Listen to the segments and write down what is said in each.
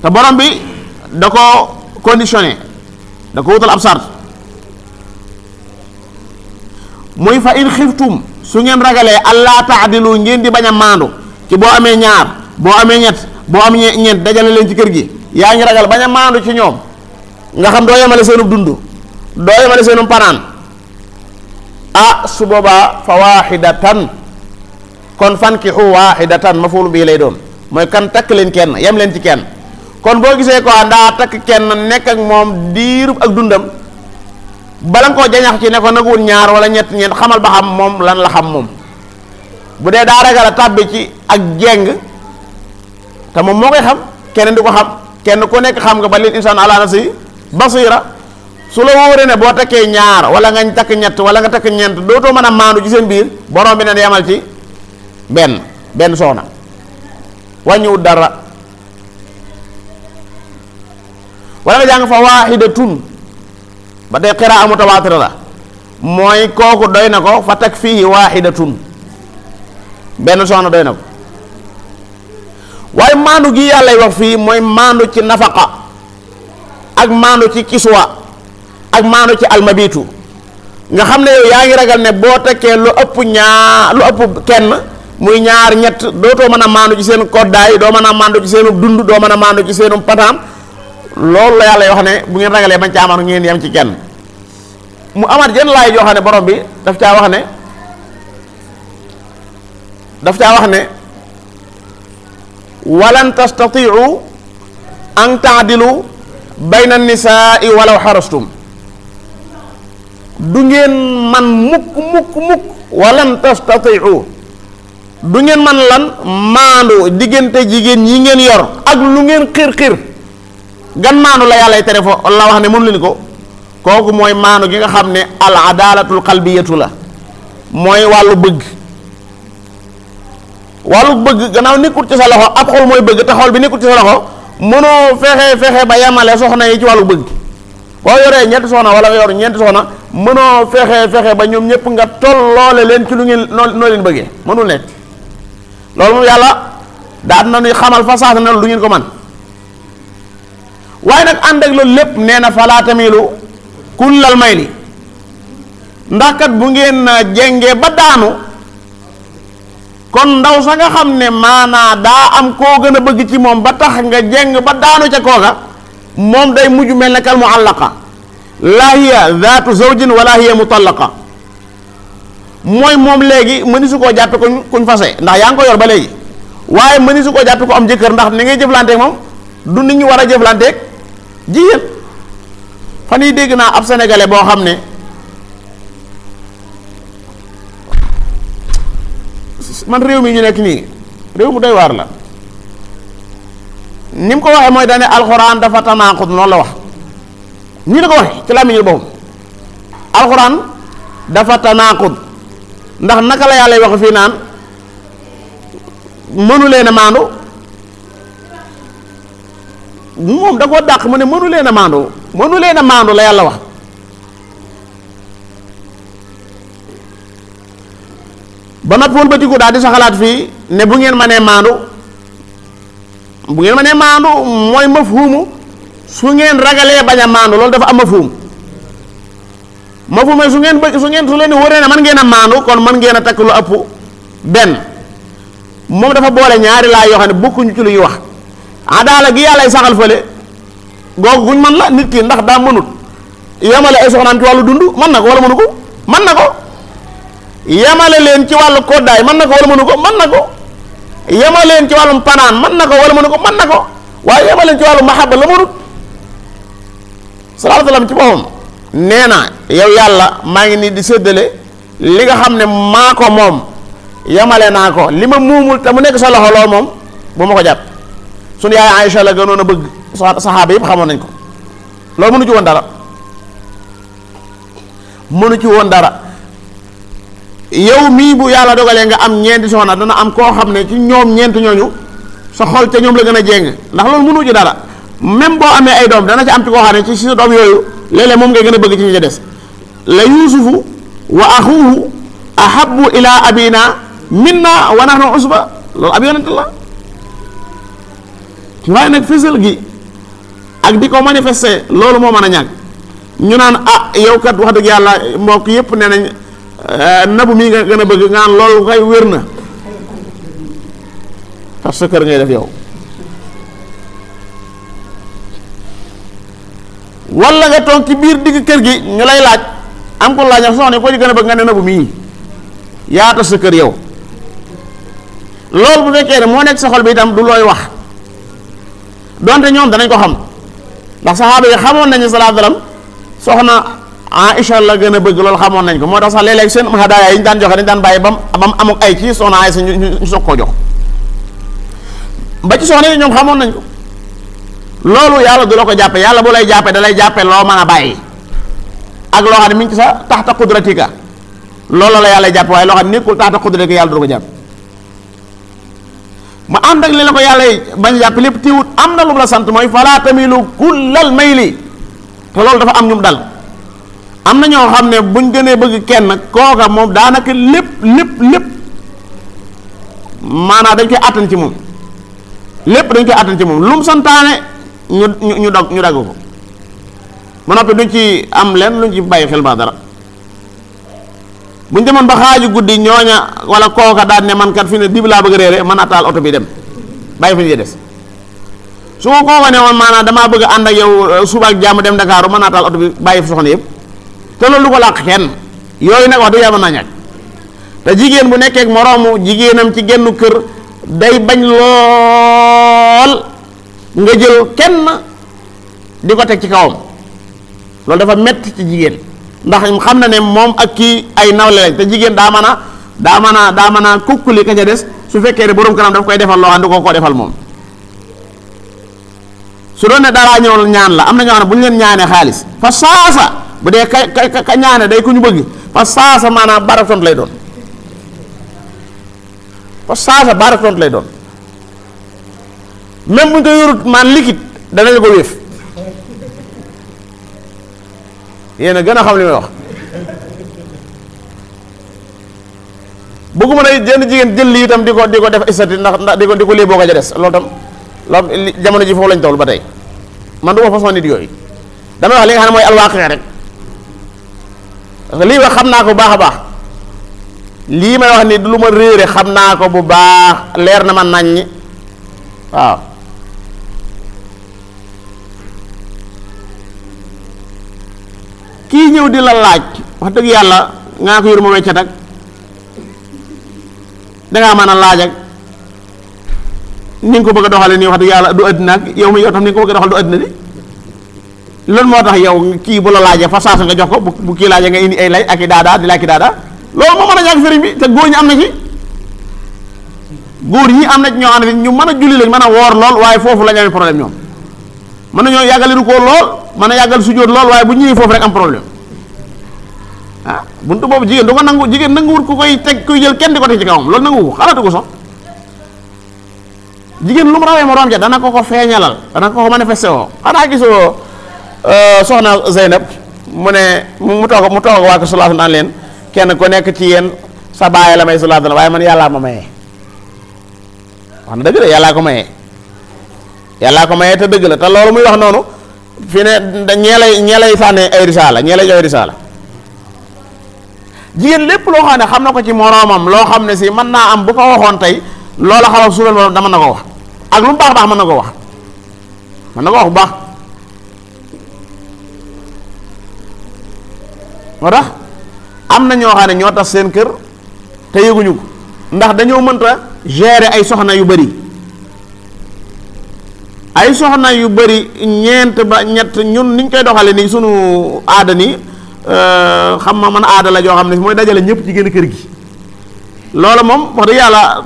te borom bi da ko conditionné da ko wutal ab sart muy fa in xiftum su ngeen ragalee allah taadilu ngeen di bañ a maandu ci boo amee ñaar boo amee ñett boo am ñeent dajale leen ci kër gi yaa ngi ragal bañ a maandu ci ñoom nga xam doo yemale seenub dund doo yemale seenub panaan su boobaa fa waaxidatan kon fankixu waaxidatan mafuulu bii lay doon mooy kan takk leen kenn yem leen ci kenn kon boo gisee ko ndaa takk kenn nekk ak moom diirub ak dundam bala nga koo jañax ci ne ko nagu wut ñaar wala ñett ñeent xamal ba xam moom lan la xam moom bu dee daa ragal a tàbbi ci ak jeng te moom moo koy xam keneen di ko xam kenn ku nekk xam nga ba lil insaan ala nafsi basira su la wóoree ne boo takkee ñaar wala nga takk ñett wala nga takk ñeent dootoo mën a maandu ci seen biir borom bi ne yamal ci benn soxna wàññiwut dara wala nga jàng fa waaxidatun ba tey qiraa mutawaatira la mooy kooku doy na ko fa takfihi waaxidatun benn soxna doy na ko waaye maandu gi yàllay wax fii mooy maandu ci nafaqa ak maandu ci kiswa ak maandu ci almabitu nga xam ne yow yaa ngi ragal ne boo tekkee lu ëpp kenn muy ñaar ñett dootoo mën a maandu ci seen koddaay doo mën a maandu ci seenu dund doo mën a maandu ci seenu pataam loolu la yàlla yoo xam ne bu ngeen ragalee bañ ca amaan ngeen yem ci kenn mu amaat jenn laay joo xam ne borom bi daf caa wax ne walan tastatiu an taadilu bayna nisaai walaw xarastum du ngeen man mukk walan tastatiu du ngeen man lan maandu diggante jigéen ñi ngeen yor ak lu ngeen xir gan maandu la yàlla tere fo la wax ne mënu leen ko kooku mooy maandu gi nga xam ne al adalatul qalbiyatu la mooy wàllu bëgg gannaaw nekkul ci sa loxo ab xol mooy bëgg te xol bi nekkul ci sa loxo mënoo fexe ba yemale soxna yi ci wàllu bëgg boo yoree ñetti soxna wala nga yor ñeenti soxna mënoo fexe ba ñoom ñëpp nga tolloole leen ci lu ngeen noo leen bëggee mënul nekk loolu moom yàlla daan na ñuy xamal fa saasa ne lu ngeen ko man waaye nag ànd ak loolu lépp nee na falaa tamilu kullal mayli ndax kat bu ngeen jengee ba daanu kon ndaw sa nga xam ne maanaa daa am koo gën a bëgg ci moom ba tax nga jeng ba daanu ca kooka moom day mujj mel ne kal muallaqa laa hiya zaatu zawjin wala hiya mutallaqa mooy moom léegi mëni su koo jàppe kuñ fase ndax yaa ngi ko yor ba léegi waaye mëni su koo jàppe ko am jëkkër ndax ni ngay jëflanteeg moom du nit ñu war a jëflanteeg jigéen fan yi dégg naa ab sénégalais boo xam ne man réew mi ñu nekk nii réew mu doy waar la ni mu ko waxee mooy dane alxuraan dafa tanaaqud noonu la wax nii la ko waxee ci làmmiñu boppam alxuraan dafa tanaaqud ndax naka la yàlla wax fii naan mënu leen a maandu moom da koo dàq mu ne mënu leen a maandu la yàlla wax ba noppi woon batiku daal di sa xalaat fii ne bu ngeen mënee maandu mooy mafhumu su ngeen ragalee bañ a maandu loolu dafa am mafhum mooy su leen wëree ne mën ngeen a maandu kon mën ngeen a takk lu ëpp benn moom dafa boole ñaari laay yoo xam ne bokkuñu ci lu ñuy wax adaala gi yàllay saxal fële googu guñ man la nit ki ndax daa mënut yemale ay soxnaam ci wàllu dund mën na ko wala mënu ko mën na ko yemale leen ci wàllu koddaay mën na ko wala mënu ko mën na ko yemale leen ci wàllum panaan mën na ko wala mënu ko mën na ko waaye yemale leen ci wàllu mahabba la mënut sallallahu alayhi wa sallam ci boppam nee na yow yàlla maa ngi nii di séddale li nga xam ne maa ko moom yemale naa ko li ma muumul te mu nekk sa loxo lool moom bu ma ko jàpp sunu yaay Aïcha la gënoon a bëgg saxaaba yëpp xamoon nañ ko loolu mënu ci woon dara yow mii bu yàlla dogalee nga am ñeenti soxna dana am koo xam ne ci ñoom ñeenti ñooñu sa xol ca ñoom la gën a jéng ndax loolu mënu ci dara même boo amee ay doom dana ci am ci koo xam ne ci sa doom yooyu léeg-léeg moom ngay gën a bëgg ci ñi ca des la yuusufu wa axuhu ahabbu ila abina minna wa nahnu usba loolu ab yonent la waaye nag fësal gi ak di ko manifester loolu moo mën a ñàkk ñu naan yow kat wax dëgg yàlla mbokk yëpp nee nañ nabu mii nga gën a bëgg nga naan loolu kay wér na parce que kër ngay def yow walla nga toog ci biir digg kër gi ñu lay laaj am ko laaj soxna ko ci gën a bëgg nga ne nabu mii yaa tas sa kër yow loolu bu fekkee ne moo nekk sa xol bi itam du looy wax donte ñoom danañ ko xam ndax saxaaba yi xamoon nañu sallallahu alayhi wasallam soxna Aïcha la gën a bëgg loolu xamoon nañ ko moo tax sax léeg-léeg seen hadaaya yi ñu daan joxe dañ daan bàyyi bam amuk ay ci soxna Aïcha ñu soog koo jox ba ci soxna yi ñoom xamoon nañ ko loolu yàlla du la ko jàppe yàlla bu lay jàppe da lay jàppe loo mën a bàyyi ak loo xam ne mi ngi ci sa taxta qudratika loolu la yàlla jàppe waaye loo xam ne nekkul taxta qudratika yàlla du ko jàpp ma ànd ak li la ko yàlla bañ jàpp lépp tiwut am na lu mu la sant mooy falaa tamilu kullal mayli te loolu dafa am ñum dal am na ñoo xam ne buñ gënee bëgg kenn kooka moom daanaka lépp maanaam dañ koy àttan ci moom lépp dañ koy àttan ci moom lu mu santaane ñu dagg ko ba noppi duñ ci am leen luñ ci bàyyi xel ba dara buñ demoon ba xaaju guddi ñooña wala kooka daal ne man kat fi ne dib laa bëgg réere mën a taal oto bi dem bàyyi fi ñu des su ma kooka ne woon maanaam damaa bëgg ànd ak yow suba ak jàmm dem Dakar mën naa taal oto bi bàyyi fi soxna yëpp te loolu du ko làq kenn yooyu nag wax dëgg yàlla mën naa ñàkk te jigéen bu nekkee ak moroomu jigéenam ci gennu kër day bañ lool nga jël kenn di ko teg ci kawam loolu dafa metti ci jigéen ndax xam na ne moom ak kii ay nawle lañ te jigéen daa mën a kukkuli ka ca des su fekkee ne borom kanam daf koy defal loo xam ne du ko defal moom su doon ne daraa ñëw ñaan la am na ñoo xam ne bu ñu leen ñaanee xaalis fa saasa bu dee ka ñaane day ku ñu bëgg fa saasa maanaam baratont lay doon fa saasa baratont lay doon même bu ñu ko yorut maan liquide danañ ko wéef yéen a gën a xam li may wax bëgguma na jenn jigéen jël lii itam di ko def istati ndax di ko lii boo ko ja des loolu tam loolu jamono ji foofu lañ toll ba tey man du ma façon nit yooyu damay wax li nga xam ne mooy alwaaqi rek parce que lii wax xam naa ko bu baax a baax lii may wax ni du lu ma réere xam naa ko bu baax leer na ma naññ waaw kii ñëw di la laaj wax dëgg yàlla ngaa ko yor ma weccat ak dangaa mën a laaj ak ni nga ko bëgg a doxale nii wax dëgg yàlla du àddina ak yow mi yow tam ni nga ko bëgg a doxal du àddina di loolu moo tax yow kii bu la laajee fa saasa nga jox ko bu kii laajee nga indi ay lay ak i daadaa di laaj ki daadaa loolu moo mën a ñàkk sëriñ bi te góor ñi am na ci góor ñi am na ci ñoo xam ne ñu mën a julli lañ mën a woor lool waaye foofu la ñu amee problème ñoom mën nañoo yàggali rukkoo lool mën a yàggal sujjóot lool waaye bu ñëwee foofu rek am problème ah buntu boobu jigéen du ko nangu jigéen nanguwul ku koy teg kuy jël kenn di ko teg ci kawam loolu nangu ko xalaatu ko sax jigéen lu mu rawee moroom ja dana ko feeñalal dana ko manifesté woo xanaa gisoo soxna Zeynab mu ne mu toog waa ko sallallahu naan leen kenn ku nekk ci yéen sa baay la may sallallahu waaye man yàllaa ma mayee wax na dëgg la yàllaa ko mayee te dëgg la te loolu muy wax noonu fi ne ñee lay sànne ay risaala ñee lay jox risaala jigéen lépp loo xam ne xam na ko ci moroomam loo xam ne si mën naa am bu ko waxoon tey loola xaw a suulal moom dama na ko wax ak lu mu baax baax mën na ko wax bu baax moo tax am na ñoo xam ne ñoo tax seen kër te yëguñu ko ndax dañoo mënta gérer ay soxna yu bari ñeent ba ñett ñun niñ koy doxale nii sunu aada nii xam ma man aada la joo xam ne mooy dajale ñëpp ci génn kër gi loolu moom wax dëgg yàlla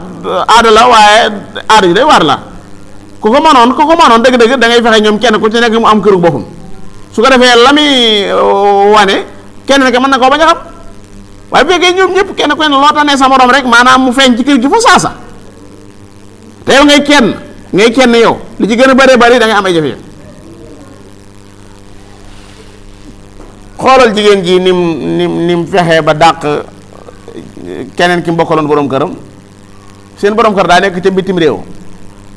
aada la waaye aada ji day war la ku ko mënoon dëgg-dëgg da ngay fexe ñoom kenn ku ci nekk mu am këru boppam su ko defee la muy wane kenn nekk mën na koo bañ a xam waaye bu fekkee ñoom ñëpp kenn ku ne loo tax ne sa morom rek maanaam mu feeñ ci kër gi fa saasa te yow ngay kenn yow li ci gën a bëree bëri da ngay am ay jafe xoolal jigéen ji nim fexee ba dàq keneen ki mbokkaloon borom këram seen borom kër daa nekk ca bitim réew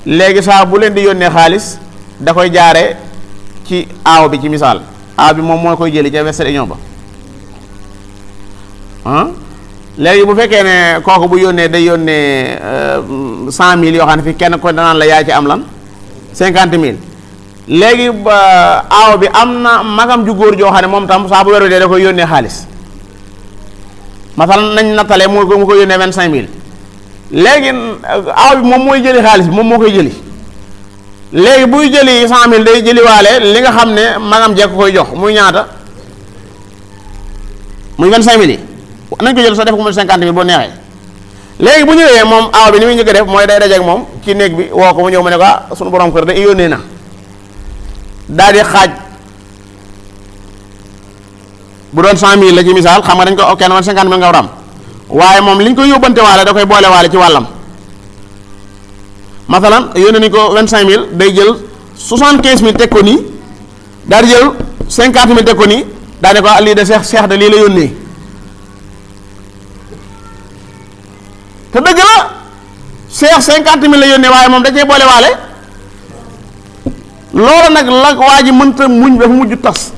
léegi saa bu leen di yónnee xaalis da koy jaare ci aaw bi ci misaal aaw bi moom moo koy jëli ca Western Union ba léegi bu fekkee ne kooku bu yónnee day yónnee 100,000 yoo xam ne fi kenn ko danaan la yaa ci am lan 50,000 léegi ba aaw bi am na magam ju góor joo xam ne moom tam saa bu weer dee da koy yónnee xaalis masalan nañ nattalee mu ko yónnee 25,000 léegi aaw bi moom mooy jëli xaalis bi moom moo koy jëli léegi buy jëli 100,000 day jëliwaale li nga xam ne magam jekk koy jox muy ñaata muy 25,000 yi nañ ko jël sax def ko muy 50,000 boo neexee léegi bu ñëwee moom aaw bi ni muy njëkk a def mooy day dajeek moom ci néeg bi woo ko mu ñëw mu ne ko sunu borom kër da yónnee na daal di xaaj bu doon 100,000 la ci misaal xam nga dañ ko kenn man 50,000 nga war a am waaye moom li ñu koy yóbbante waale da koy boole waale ci wàllam masalan yónnee nañ ko 25,000 day jël 75,000 teg ko nii daal di jël 50,000 teg ko nii daal di ko lii de seex de lii la yónnee te dëgg la seex 50,000 la yónnee waaye moom da cee boole waale loolu nag la waa ji mënta muñ dafa mujj tas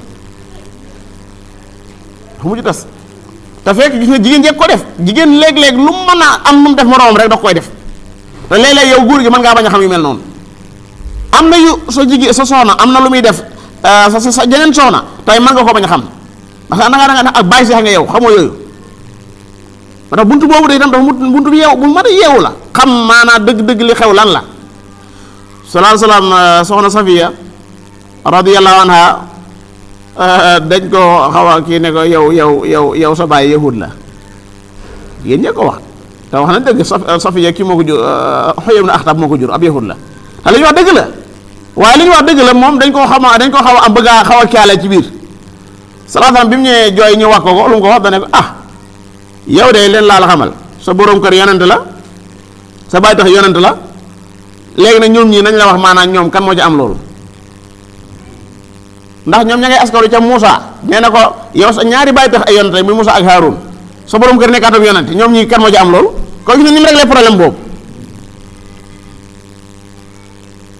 te fekk gis nga jigéen jekk ko def jigéen léeg-léeg lu mën a am nu mu def moroomam rek da koy def te léeg-léeg yow góor gi mën ngaa bañ a xam yu mel noonu am na yu sa jigéen sa soxna am na lu muy def sa jeneen soxna tey mën nga ko bañ a xam parce que da nga ak bàyyi seex nga yow xamoo yooyu moo tax buntu boobu de itam dafa buntu bi yeewu bu mën a yeewu la xam maanaa dëgg-dëgg li xew lan la salaam soxna Safiya radiyallahu anha dañ ko xaw a kii ne ko yow sa baay yahud la yéen ñee ko wax te wax na dëgg Safiya kii moo ko jur Huyay ibn Akhtab moo ko jur ab yahud la te li ñu wax dëgg la waaye li ñu wax dëgg la moom dañ koo xaw a am bëgg a xaw a kiyaale ci biir salaam bi mu ñëwee jooy ñu wax ko lu mu ko wax dane ko yow de leen laa la xamal sa borom kër yonent la sa baay tax yonent la léegi nag ñoom ñii nañ la wax maanaam ñoom kan moo ci am loolu ndax ñoom ña ngay askaru ca Muusa nee na ko yow sa ñaari baay tax ay yonent muy Muusa ak Haarun sa borom kër nekkaatam yonent ñoom ñii kan moo ci am loolu ko gis ne ni mu réglé problème boobu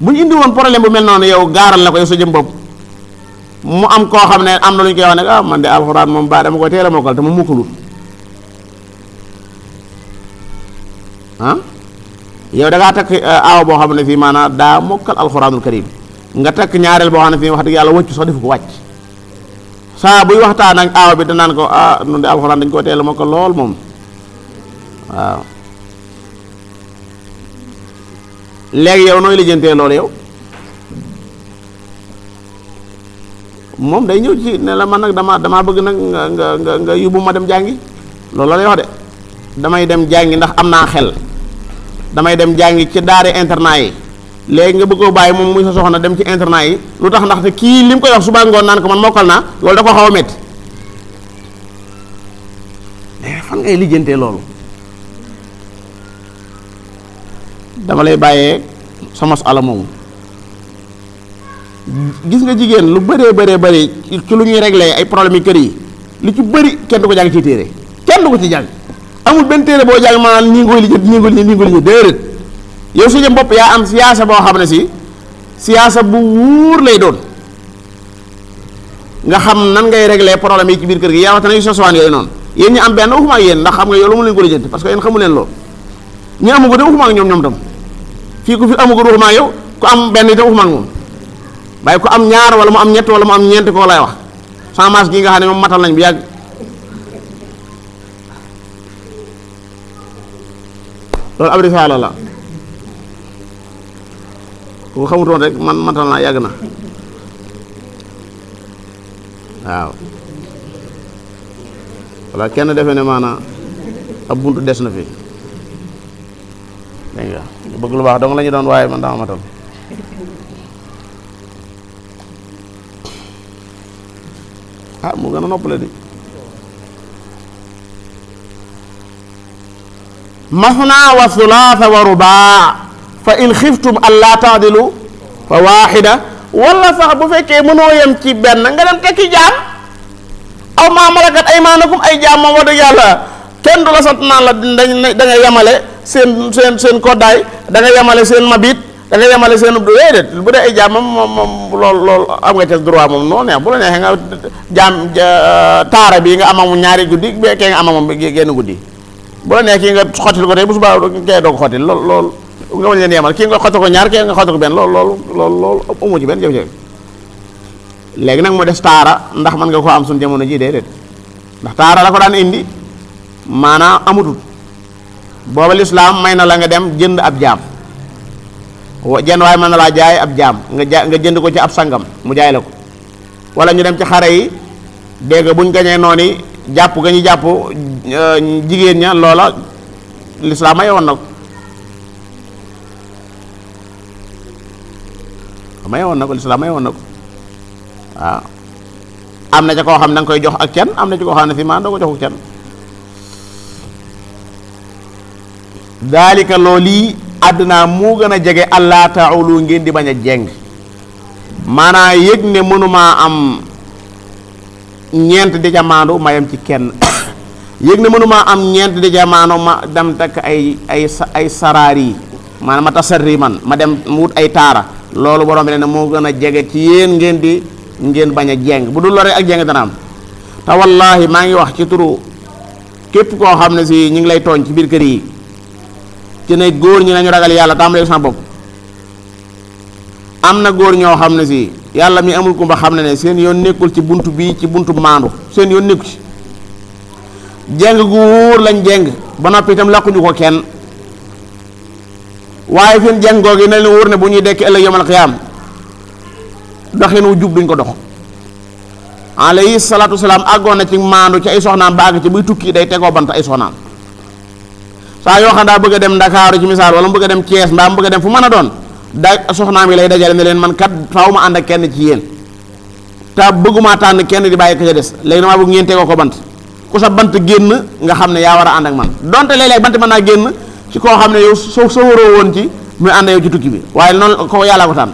bu ñu indi woon problème bu mel noonu yow gaaral la ko yow sa jëm bopp mu am koo xam ne am na lu ñu koy wax ne man de alxuraan moom baa dama koy teel a mokkal te mu mukkalul yow da ngaa takk aaw boo xam ne fii maanaam daa mokkal alxuraanul karim nga takk ñaareel boo xam ne fii wax dëgg yàlla wëccu sax defu ko wàcc saa buy waxtaan ak aaw bi danaan ko nun de alxuraan dañ koo teel a mokkal lool moom waaw léegi yow nooy lijjantee loolu yow moom day ñëw ci ne la man nag damaa bëgg nag nga yóbbu ma dem jàngi loolu la lay wax de damay dem jàngi ndax am naa xel damay dem jàngi ci daare internat yi léegi nga bëgg koo bàyyi moom muy sa soxna dem ci internat yi lu tax ndaxte kii li mu koy wax suba ngoon naan ko man mokkal naa loolu da ko xaw a métti fan ngay lijjantee loolu dama lay bàyyee sa masala moomu gis nga jigéen lu bëree bëri ci lu ñuy réglé ay problème yi kër yi li ci bëri kenn du ko jàng ci téere kenn du ko ci jàng amul benn téere boo jàng maanaam nii ngoy lijjanti déedéet yow su jëm bopp yaa am siyaasa boo xam ne si siyaasa bu wuur lay doon nga xam nan ngay régler problème yi ci biir kër gi yaa waxtaan yu sosowaan yooyu noonu yéen ñi am benn waxuma ak yéen ndax xam nga yow lu mu leen ko lijjanti parce que yéen xamu leen loolu ñi amu ko te waxuma ak ñoom tam fii ku fi amu ko waxuma ak yow ku am benn itam waxuma ak moom waaye ku am ñaar wala mu am ñett wala mu am ñeent koo lay wax sans masse gi nga xam ne moom matal nañ bi yàgg loolu ab risaala la ku xamutoon rek man matal naa yàgg na waaw walla kenn defe ne maanaam ab buntu des na fi dégg nga bëgg lu baax dong la ñu doon waaye man dama matal mu gën a noppale di masna wa sulaasa wa rubaa fa in xiftum allaa taadilu fa waaxida wala sax bu fekkee mënoo yem ci benn nga dem tekki jaam aw maa malakat aymaanakum ay jaam moom wax dëgg yàlla kenn du la sant naan la da nga yemale seen koddaay da nga yemale seen mabit da nga yemale seen du déedéet bu dee ay jaam moom lool am nga ca droit moom noonu neex bu la neexee nga jaam taara bi nga amamu ñaari guddi be kee nga amamu genn guddi bu la neex kii nga xottil ko tey bu subaa kee doo ko xottil lool nga mën leen yemal kii nga xottil ko ñaar kii nga xottil ko benn lool amu ci benn jafe-jafe léegi nag mu des taara ndax mën nga ko am suñu jamono ji déedéet ndax taara la ko daan indi maanaam amutul booba lislaam may na la nga dem jënd ab jaam jenn waaye mën na laa jaay ab jaam nga jënd ko ci ab sangam mu jaay la ko wala ñu dem ci xare yi dégg nga buñ gañee noonu jàpp ga ñu jàpp jigéen ña loola lislaam maye woon na ko lislaam maye woon na ko waaw am na ca koo xam ne da nga koy jox ak kenn am na ci koo xam ne fi maan doo ko joxu kenn daalika loolu àdduna moo gën a jege allah taulu ngeen di bañ a jeng maanaa yëg ne mënumaa am ñeent di ca maandu ma yem ci kenn yëg ne mënumaa am ñeent di ca maandu ma dem takk ay saraar yi maanaam ma tasarri man ma dem wut ay taara loolu borom bi ne moo gën a jege ci yéen ngeen bañ a jeng bu dul lore ak jeng dana am te wallahi maa ngi wax ci turu képp koo xam ne si ñu ngi lay tooñ ci biir kër yi ci ne góor ñi nañu ragal yàlla tàmbalee sama bopp am na góor ñoo xam ne si yàlla mi amul kumba xam ne seen yoon nekkul ci buntu bii ci buntu maandu seen yoon nekku ci jeng gu wóor lañ jeng ba noppi itam làquñu ko kenn waaye seen jeng googu na leen wóor ne bu ñuy dekk ëllëg yawmal qiyaam doxin wu jub duñ ko dox alayhi salaatu wasalaam àggoon na ci maandu ci ay soxnaam ba àgg ci buy tukki day tegoo bant ay soxnaam saa yoo xam daa bëgg a dem Ndakaaru ci misaal wala mu bëgg a dem Thiès mbaa mu bëgg a dem fu mën a doon soxnaam yi lay dajale ne leen man kat faaw ma ànd ak kenn ci yéen te bëgguma tànn kenn di bàyyi ko ca des léegi damaa bëgg ngeen tegoo ko bant ku sa bant génn nga xam ne yaa war a ànd ak man donte léeg-léeg bant mën naa génn ci koo xam ne yow soo waroo woon ci muy ànd yow ci tukki bi waaye noonu ko yàlla ko tànn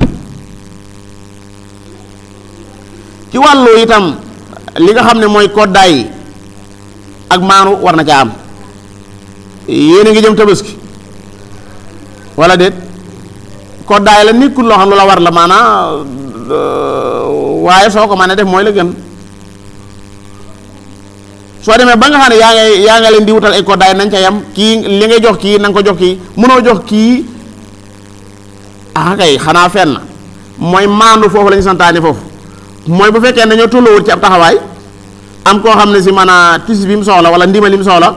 ci wàllu itam li nga xam ne mooy koddaay yi ak maanu war na ca am yéen a ngi jëm tabaski wala déet koddaay la nekkul loo xam lu la war la maanaa waaye soo ko mën a def mooy la gën soo demee ba nga xam ne yaa nga leen di wutal ay koddaay nañ ca yam kii li ngay jox kii na nga ko jox kii mënoo jox kii kay xanaa fenn mooy maandu foofu la ñu santaane foofu mooy bu fekkee dañoo tolluwut ci ab taxawaay am koo xam ne si man a tis bi mu soxla wala ndima li mu soxla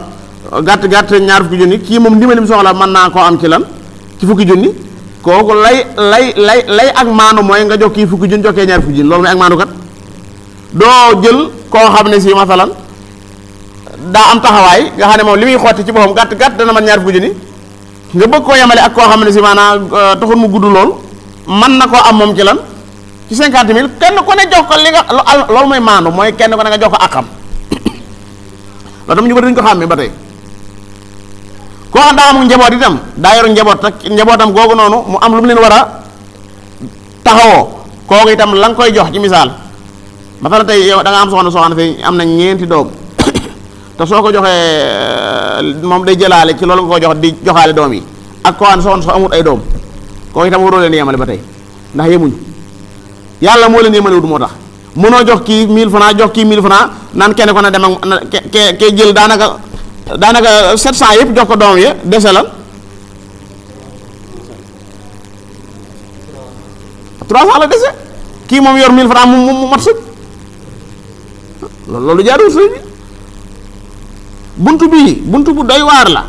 gàtt ñaar fukki junni kii moom ndima li mu soxla mën naa koo am ci lan ci fukki junni kooku lay ak maandu mooy nga jox kii fukki junni jokkee ñaar fukki junni loolu mooy ak maandu kat doo jël koo xam ne si masalan daa am taxawaay nga xam ne moom li muy xotti ci boppam gàtt dana man ñaar fukki junni nga bëgg koo yemale ak koo xam ne si maanaam taxul mu gudd lool mën na koo am moom ci lan ci 50 000 kenn ku ne jox ko li nga loolu mooy maandu mooy kenn ku ne nga jox ko akam loolu tam ñu bëri duñ ko xàmmee ba tey koo xam daa amul njaboot itam daa yor njaboot ak njabootam googu noonu mu am lu mu leen war a taxawoo kooku itam la nga koy jox ci misaal masalan tey yow da nga am soxna fi am na ñeenti doom te soo ko joxee moom day jëlaale ci loolu nga ko jox di joxaale doom yi ak koo xam ne soxna soo amut ay doom kooku itam waroo leen yemale ba tey ndax yemuñ yàlla moo leen yemale wut moo tax mënoo jox kii 1000 francs jox kii 1000 francs naan kenn ko ne dem ak ke jël daanaka 700 yëpp jox ko doom yi dese la 300 la dese kii moom yor 1000 francs mu mat sëg loolu jaaduwul sëy bi buntu bu doy waar la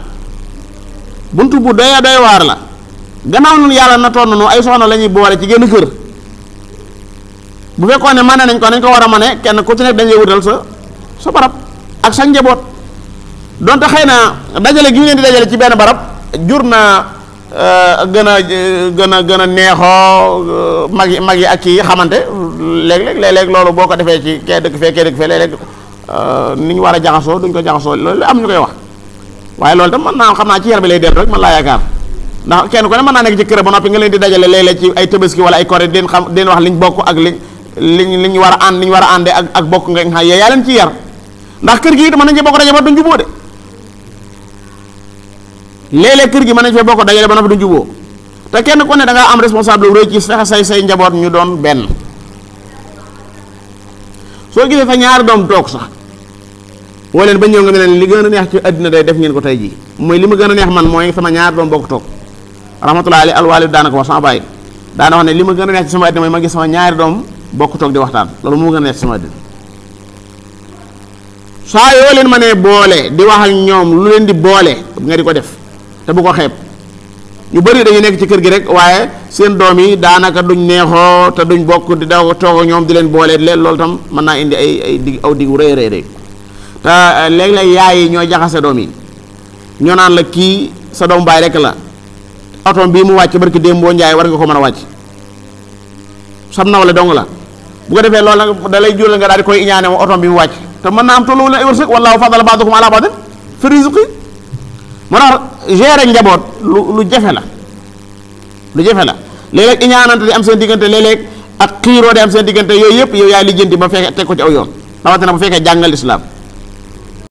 buntu bu doy waar la gannaaw nun yàlla na toon nu ay soxna la ñuy boole ci génn kër bu fekkoon ne mane nañ ko war a mane kenn ku ci nekk dañuy wutal sa barab ak sa njaboot donte xëy na dajale gi ñu leen di dajale ci benn barab jur na gën a neexoo mag yi ak kii xamante léeg-léeg loolu boo ko defee ci kee dëkk fee léeg-léeg ni ñu war a jaxasoo duñ ko jaxasoo loolu am ñu koy wax waaye loolu tam mën naa xam naa ci yar bi lay dellu rek man laa yaakaar ndax kenn ku ne mën naa nekk ci kër ba noppi nga leen di dajale léeg-léeg ci ay tabaski wala ay koré den wax liñ bokk ak liñ war a ànd liñ war a àndee ak bokk nga xam yaa leen ci yar ndax kër gi it mën nañ cee bokk daje ba duñ juboo de léeg-léeg kër gi mën nañ fee bokk dajale ba noppi duñ juboo te kenn ku ne da nga am responsable bu rëy ci fexe say njaboot ñu doon benn. soo gisee fa ñaari doom toog sax woo leen ba ñëw nga ne leen li gën a neex ci àddina day def ngeen ko tey jii mooy li ma gën a neex man mooy sama ñaari doom bokk toog rahmatullahi alayhi alwalid daanaka wax sama bàyyi daana wax ne li ma gën a neex ci sama àddina mooy ma gis sama ñaari doom bokk toog di waxtaan loolu moo gën a neex ci sama àddina. saa yoo leen ma ne boole di wax ak ñoom lu leen di boole nga di ko def te bu ko xeeb. ñu bëri dañuy nekk ci kër gi rek waaye seen doom yi daanaka duñ neexoo te duñ bokk di daw toog ñoom di leen boole leen loolu tam mën naa indi ay dig aw diggu rëy rëy te léeg-léeg yaay yi ñoo jaxase doom yi ñoo naan la kii sa doom baay rek la otom bii mu wàcc barki démb boo njaay war nga ko mën a wàcc sam nawle dong la bu ko defee loolu nag da lay jural nga daal di koy iñaane moom otom bi mu wàcc te mën naa am tolluwu leen ay wërsëg wallaahu faddala ba'dakum alaa ba'din fi rizqi moo tax gérer njaboot lu jafe la léeg-léeg iñaanante di am seen diggante léeg-léeg ak xiiroo di am seen diggante yooyu yëpp yow yaay lijjanti ba fekkee teg ko ci aw yoon rawatina bu fekkee jàngal islam